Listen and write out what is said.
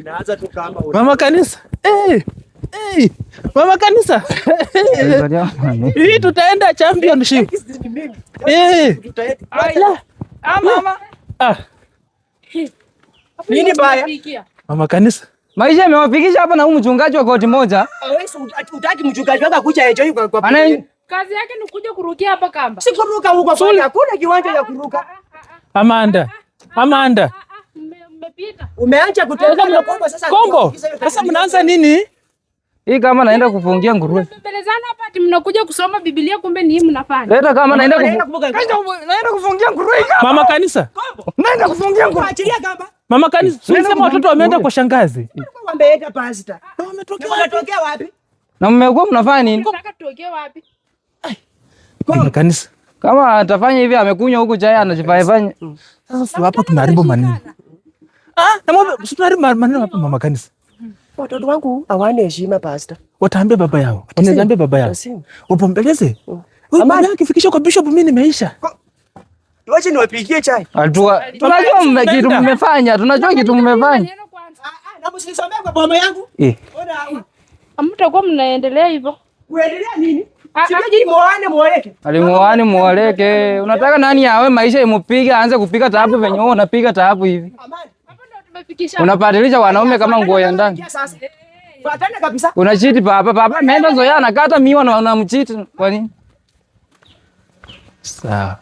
Inaanza tu kama Mama kanisa. Eh. Eh. Mama kanisa. Hii tutaenda championship. Eh. Tutaenda. Ah, mama. Ah, Nini baya? mama kanisa. Maisha imewafikisha hapa na huyu mchungaji wa koti moja. Hawezi utaki mchungaji wako akuja enjoy kwa Ana Kazi yake ni kuja kurukia hapa kamba. Si kuruka huko kwani hakuna kiwanja ya kuruka. Amanda. Amanda. Mmepita. Umeanza kutembea na kombo sasa. Kombo. Sasa mnaanza nini? Hii kama naenda kufungia nguruwe. Mbelezana hapa ati mnakuja kusoma Biblia kumbe ni hii mnafanya. Leta kama naenda Naenda naenda kufungia nguruwe. Mama kanisa. Naenda kufungia nguruwe. Achilia kamba. Mama kanisa. Si ulisema watoto wameenda kwa shangazi. Wameenda pastor. Na wametokea Wanatokea wapi? Na mmekuwa mnafanya nini? Nataka tutokee wapi? Mama kanisa. Kama atafanya hivi amekunywa huku chai anajifanya. Sasa si hapa tunaharibu maneno. Ah, na mwa si tunaharibu maneno hapa mama kanisa. Watoto wangu hawana heshima pastor. Wataambia baba yao. Wanaweza ambia baba yao. Watasema. Wapombeleze. Huyu Amani. baba akifikisha kwa bishop mimi nimeisha. Wacha niwapikie chai. Atua. Tunajua kitu mmefanya, tunajua kitu mmefanya. Neno kwanza. Ah, ah, na msinisomee kwa boma yangu. Eh. Ona hawa. Hamtakuwa mnaendelea hivyo. Kuendelea nini? Ah, Sitaji muoane muoleke. Alimuani muoleke. Unataka nani awe maisha imupige aanze kupika taabu venye wewe unapiga taabu hivi. Amani. Hapo ndio tumefikisha. Unabadilisha wanaume kama nguo ya ndani. Sasa. Fuatana kabisa. Unachiti baba, baba ameenda zoea anakata miwa na unamchiti. Kwa nini? Sawa.